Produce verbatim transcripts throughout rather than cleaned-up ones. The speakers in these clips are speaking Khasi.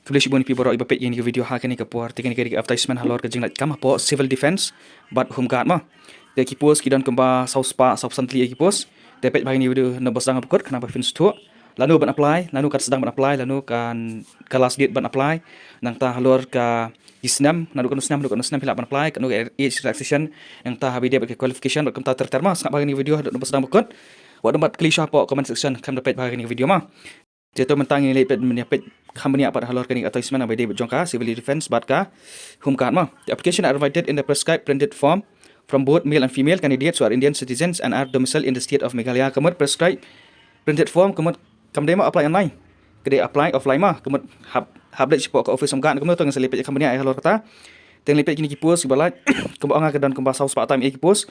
Khublei shibun ïa phi baroh kiba peit ïa kane ka video ha kane ka por. Te kane ka dei ka advertisement halor ka jingleit kam hapoh Civil Defence bad Home Guard mo. Te ki post ki don kumba saw spah saw phew san tylli ki post. Te peit bha ïa kane ka video na ba sdang ba kut khnang ba phin sngewthuh lano ban apply, lano kat sdang ban apply, lano kan ka last date ban apply. Nangta halor ka ki snem, naduh katno snem, naduh katno snem phi lah ban apply, katno ka age relaxation, nangta ha ba ïadei bad ka qualification bad kumta ter ter mo. Sngap bha ïa kane ka video haduh na ba sdang ba kut. Wat ym pat kylli shuh hapoh comment section, khlem da peit bha ïa kane ka video mo. Te to mynta ngin leit peit, mynta peit kham bniah pat halor kane ka advertisement ba ïadei bad jong ka Civil Defence bad ka Home Guard mo. The application are invited in the prescribed printed form from both male and female candidates who are Indian citizens and are domiciled in the state of Meghalaya. Ka mut prescribed printed form, ka mut kam dei mo apply online. Ka dei apply offline mo. Ka mut hap, hap leit shapoh ka office Home Guard. Ka mut to ngin sa leit peit kham bniah halor kata. Te ngin leit peit kine ki post kiba lait. Kumba ong nga, ka don kumba saw spah tam ïa ki post.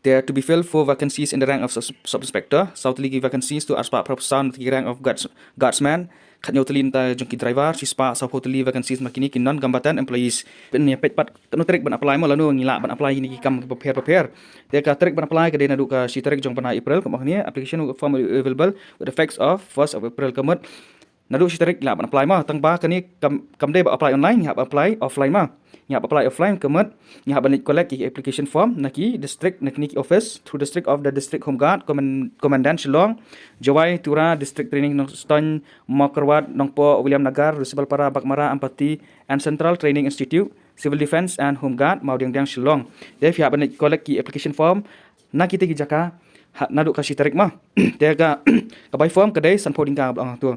There to be filled four vacancies in the rank of sub-, sub-inspector, saw tylli ki vacancies, to ar spah phraphew saw na ki rank of guards-, guardsman, khathynñiew tylli nangta jong ki driver, shi spah saw phew tylli vacancies na kine ki non-combatant employees. Peit pat katno tarik ban apply mo, lano ngi lah ban apply ïa kine ki kam bapher bapher. Te ka tarik ban apply ka dei naduh ka shi tarik jong u bnai April, kumba ong hangne, application form available with effects of first of April. Ka mut naduh shi tarik lah ban apply mo, tang ba kane kam, kam dei ba apply online, ngi hap apply offline mo. Ngi hap apply offline, ka mut ngi hap ban leit collect ki application form na ki district, na kine ki office through district of the District Home Guard Command-, Commandant Shillong, Jowai, Tura, District Training Nongstoiñ, Mawkyrwat, Nongpoh, Williamnagar, Resibelpara, Baghmara, Ampati and Central Training Institute, Civil Defence and Home Guard, Mawdiangdiang, Shillong. Te phi hap ban leit collect ki application form na kita ki jaka ha, naduh ka shi tarik mo. Te ka, ka bai form ka dei sanphew tyngka, ba ong to.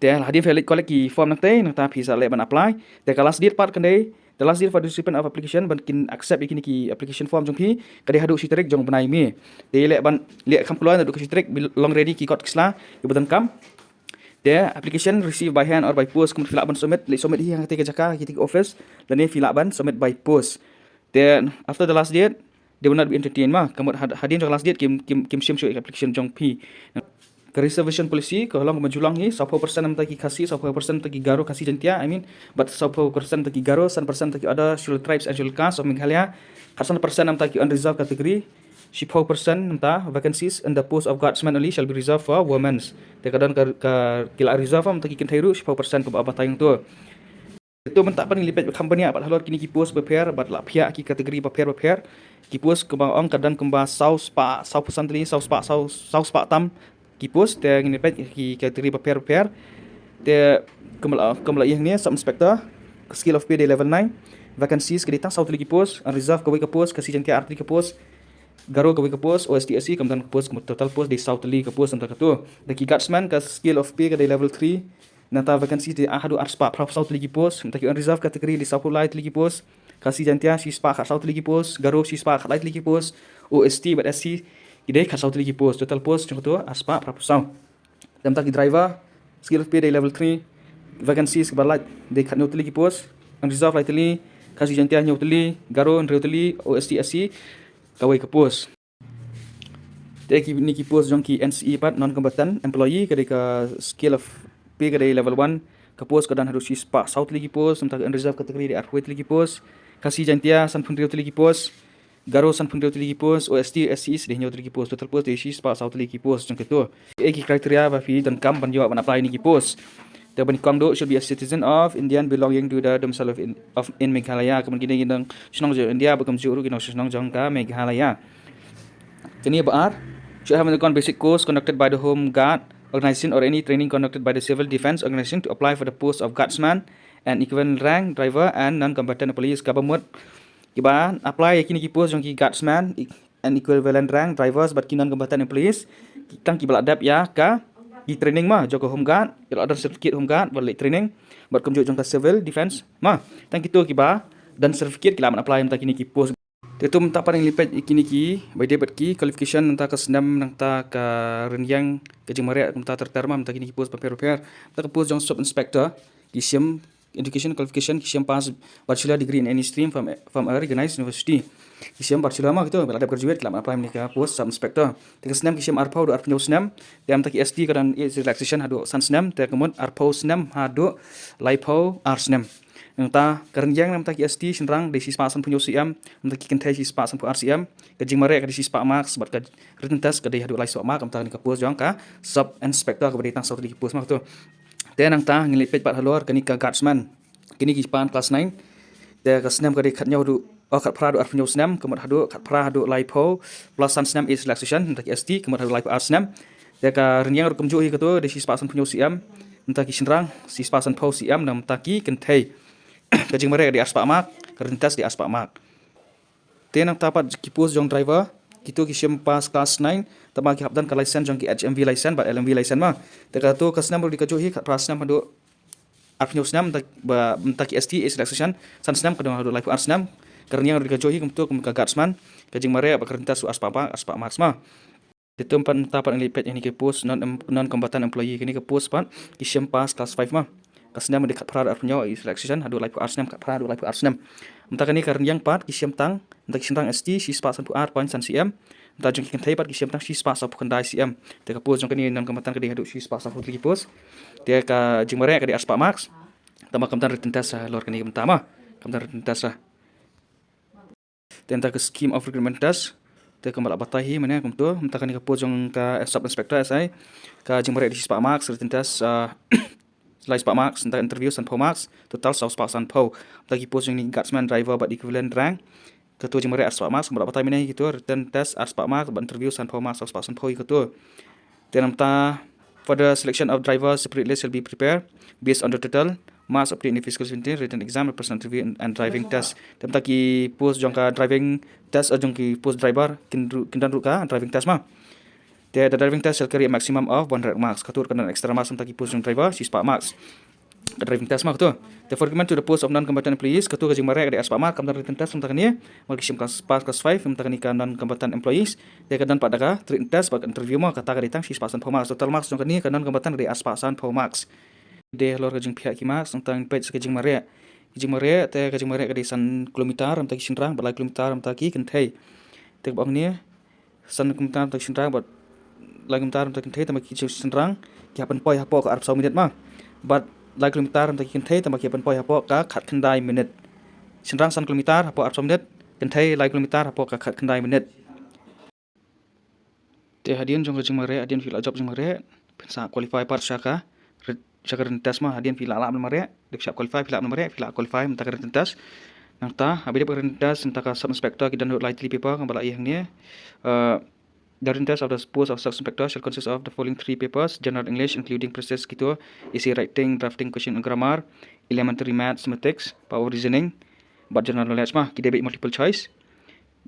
Te hadien phi leit collect ki form nangta, nangta phi sa leit ban apply. Te ka last date pat ka dei, the last date for the recipient of application, ban kin accept ïa kine ki application form jong phi, ka dei haduh shi tarik jong u bnai May. Te leh ban, leh kham kloi naduh ka shi tarik, long ready ki kot ki sla kiba donkam. Te application received by hand or by post, ka mut phi lah ban submit, leit submit hi ha kita ki jaka, kita ki office, lane phi lah ban submit by post. Te after the last date, they will not be entertained mo. Ka mut had-, hadien jong ka last date kim, kim, kim shim shuh ïa ka application jong phi. Ka reservation policy ka long kumba ju long hi, saw phew percent namta ki Khasi, saw phew percent namta ki Garo, Khasi Jaintia, I mean, bad saw phew percent namta ki Garo, san percent namta ki other scheduled tribes and scheduled caste of Meghalaya, khatsan percent namta ki unreserved category, shi phew percent namta vacancies in the post of guardsmen only shall be reserved for women's. Te ka don ka, ka, ki la reserve namta ki kynthei ruh, shi phew percent kumba batai ong to. Te to mynta pat ngin leit peit kham bniah pat halor kine ki post bapher, bad la phiah ki category bapher bapher. Ki post kumba ong ka don kumba saw spah saw phew san tylli, saw spah saw, saw spah tam ki post, te ngin leit peit ki category bapher bapher. Te kumba la, kumba la ïa hangne, sub inspector, scale of pay dei level nine. Vacancies ka dei tang saw tylli ki post, unreserved kawei ka post, Khasi Jaintia ar tylli ka post, Garo kawei ka post, O S T S C kam don ka post, ka mut total post dei saw tylli ka post namta kato. Te ki guardsman ka scale of pay ka dei level three. Nangta vacancy dei ar haduh ar spah phraphew saw tylli ki post, nangta ki unreserved category dei saw phew lai tylli ki post, Khasi Jaintia shi spah khat saw tylli ki post, Garo shi spah khat lai tylli ki post, O S T bad S C ki dei khat saw tylli ki post, total post jong kato ar spah phraphew saw. Nangta ki driver, scale of pay dei level three, vacancies kiba lait dei khat hynñiew tylli ki post, unreserved lai tylli, Khasi Jaintia hynñiew tylli, Garo hynriew tylli, O S T S C kawei ka post. Te kine ki post jong ki N C E pat, non combatant employee, ka dei ka scale of pay ka dei level one, ka post ka don haduh shi spah saw tylli ki post, nangta ka unreserved category dei ar phew tylli ki post, Khasi Jaintia san phew hynriew tylli ki post, Garo san phew hynriew tylli ki post, O S T, S C dei hynñiew tylli ki post, total post dei shi spah saw tylli ki post jong kato. Ki criteria ba phi donkam ban ïoh ban apply ïa kine ki post. Te ba nyngkong duh should be a citizen of Indian belonging to the domicile of in, of in Meghalaya. Ka mut ki dei ki nongshong shnong jong India, bad kumjuh ruh ki nongshong shnong jong ka Meghalaya. Kane ba ar, should have undergone basic course conducted by the Home Guard organization or any training conducted by the Civil Defence organization to apply for the post of guardsman and equivalent rank, driver and non-combatant employees. Kaba mut kiba apply ïa kine ki post jong ki guardsman, e-, and equivalent rank, drivers bad ki non-combatant employees, ki, tang kiba la dep ïa ka, ki training mo jong ka Home Guard, ki la don certificate Home Guard, ba la leit training, bad kumjuh jong ka Civil Defence mo. Tang kito kiba don certificate ki lah ban apply mynta kine ki post. Te to mynta pat ngin leit peit ïa kine ki, ba ïadei bad ki qualification, nangta ka snem, nangta ka rynïeng, ka jingmareh, nangta ter ter mo, nangta kine ki post bapher bapher. Nangta ka post jong sub inspector, ki shim education qualification, ki shim pass bachelor degree in any stream from, from a recognized university. Ki shim bachelor mo kito, ba la dep graduate ki lah ban apply mynne ka post sub inspector. Te ka snem ki shim arphew haduh arphew hynñiew snem. Te mynta ki S T ka don age relaxation haduh san snem, te ka mut arphew snem haduh laiphew ar snem. Nangta ka rynïeng namta ki S T shynrang dei shispah sanphew hynñiew C M, namta ki kynthei shispah sanphew ar C M. Ka jingmareh ka dei shispah marks, bad ka written test ka dei haduh lai spah mark, namta kane ka post jong ka sub inspector kaba dei tang saw tylli ki post mo kito. Te nangta ngin leit peit pat halor kane ka guardsman. Kine ki pan class nine. Te ka snem ka dei khatnyaw haduh, oh, khatphra haduh arphew snem, ka mut haduh khatphra haduh laiphew, plus san snem age relaxation, nangta ki S T, ka mut haduh laiphew ar snem. Te ka rynïeng ruh kumjuh hi kato, dei shispah sanphew cm, nangta ki shynrang shispah sanphew cm, nangta ki kynthei. Ka jingmareh ka dei arspah mark, ka written test dei arspah mark. Te nangta pat ki post jong driver, kito ki shim pass class nine, tangba ki hap don ka license jong ki H M V license bad L M V license ma. Te kato ka snem ruh dei kajuh hi, khatphra snem haduh arphew snem, nangta ba, nangta ki S T age relaxation san snem, ka don haduh laiphew ar snem. Ka rynïeng ruh dei kajuh hi kumto kum ka guardsman, ka jingmareh bad ka written test ruh arspah mark, arspah mark ma. Te to pat, nangta pat ngin leit peit ïa kine ki post non, non combatant employee, kine ki post pat ki shim pass class five ma. Ka snem dei khatphra haduh arphew, age relaxation haduh laiphew ar snem, khatphra haduh laiphew ar snem. Nangta kane ka rynïeng pat ki shim tang, nangta ki shynrang S T shispah sanphew ar point san cm. Nangta jong ki kynthei pat ki shim tang shispah sawphew khyndai cm. Te ka post jong kane non combatant ka dei haduh shispah sawphew tylli ki post. Te ka jingmareh ka dei arspah marks. Tangba kam don written test halor kane ka bynta ma. Kam don written test. Te nangta ka scheme of recruitment test, te kumba la batai hi mynne kumto, nangta kane ka post jong ka sub inspector S I, ka jingmareh dei shispah marks, written test, ah, laispah marks, nangta interview sanphew marks, total sawspah sanphew. Nangta ki post jong kine ki guardsman, driver bad equivalent rank, kato jingmareh arspah marks, kumba la batai mynne hi kato, written test arspah marks bad interview sanphew marks, sawspah sanphew hi kato. Te nangta, further selection of drivers separate list shall be prepared based on the total marks obtained in physical screening, written exam, personal interview and, and driving test. Te nangta ki post jong ka driving test, eh, jong ki post driver, kin ru-, kin don ruh ka driving test ma. Te the driving test shall carry a maximum of one hundred marks. Kato ruh kan don extra marks, nangta ki post jong driver shispah marks. Ka driving test ma kato. Te for recruitment to the post of non-combatant employees, kato ka jingmareh ka dei arspah mark, kam don written test, nangta kane, namar ki shim class, pass class five, nangta kane ka non-combatant employees. Te ka don pat da ka trade test bad ka interview ma, kata ka dei tang shispah sanphew marks. Total marks jong kane ka non-combatant ka dei arspah sanphew marks. Dei halor ka jingphiah ki marks, nangta ngin peit sa ka jingmareh. Ka jingmareh, te ka jingmareh ka dei san kilometer, nangta ki shynrang, bad lai kilometer, nangta ki kynthei. Te kaba ong ne, san kilometer nangta ki shynrang bad lai kilometer nangta ki kynthei, tangba ki shynrang ki hap pynpoi hapoh ka arphew saw minit ma. Bad lai kilometer nangta ki kynthei, tangba ki hap pynpoi hapoh ka khatkhyndai minit. Shynrang san kilometer hapoh arphew saw minit, kynthei lai kilometer hapoh ka khatkhyndai minit. Te hadien jong ka jingmareh, hadien phi la jop jingmareh, phin sa qualify pat sha ka writ-, sha ka written test ma. Hadien phi la lah ban mareh, dep sha qualify, phi lah ban mareh, phi la qualify mynta ka written test. Nangta haba dep ka written test, nangta ka sub inspector ki don ruh lai tylli paper, kaba la ïa hangne. Uh, the written test of the post of sub inspector shall consist of the following three papers: general English including phrases, kito, essay writing, drafting, question and grammar, elementary mathematics, power reasoning, bad general knowledge ma, ki dei beit multiple choice.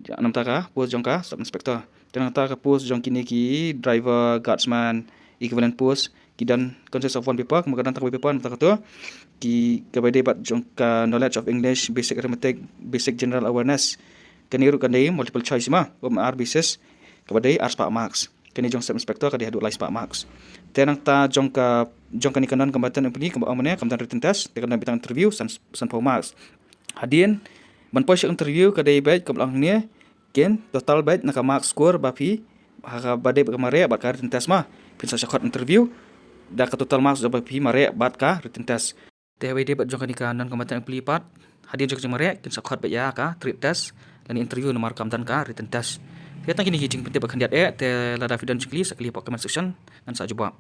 Ja, nangta ka post jong ka sub inspector. Te nangta ka post jong kine ki driver, guardsman, equivalent post, ki don consist of one paper, kumba ka don tang kawei paper, nangta kato, ki kaba dei bad jong ka knowledge of English, basic arithmetic, basic general awareness. Kane ruh kan dei multiple choice ma, um, ar basis, kaba dei arspah marks. Kane jong sub inspector ka dei haduh laispah marks. Te nangta jong ka, jong kane ka non combatant employee, kaba ong mynne, kam don written test, te ka don beit tang interview, san, sanphew marks. Hadien ban poi sha interview ka dei beit kaba la ong hangne, kin total beit na ka mark score ba phi, ha kaba dei bad ka mareh bad ka written test ma. Phin sa shah khot interview da ka total marks jong ba phi mareh bad ka written test. Te haba dei bad jong kane ka non combatant employee pat, hadien jong ka jingmareh kin sa khot beit ïa ka trade test lane interview namar kam don ka written test. Te tang kine ki jingpyntip ba khyndiat eh, te lada phi don jingkylli sa kylli hapoh comment section, ngan sa jubab.